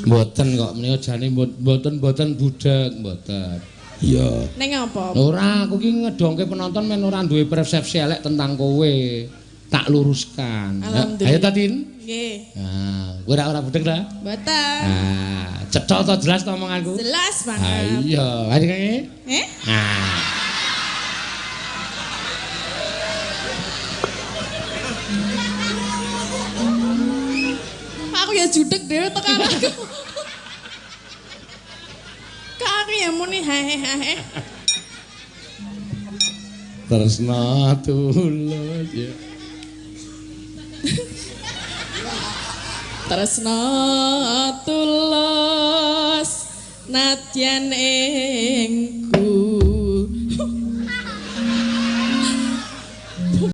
Mboten kok menika jane mboten-mboten budheg mboten. Iya. Ning apa? Ora, aku ki ngedongke penonton men ora duwe persepsi elek tentang kowe. Tak luruskan. Ayo ta, Tin? Nggih. Nah, kowe ora budheg ta? Mboten. Nah, cetha ta jelas ta omonganku? Jelas banget. Ha iya, ayo kene. Eh? Nah. Aku ya judeg dhewe tekan aku. Kok aku ya muni hae hae. Tresna tulus ya. Tresna tulus nadyan ing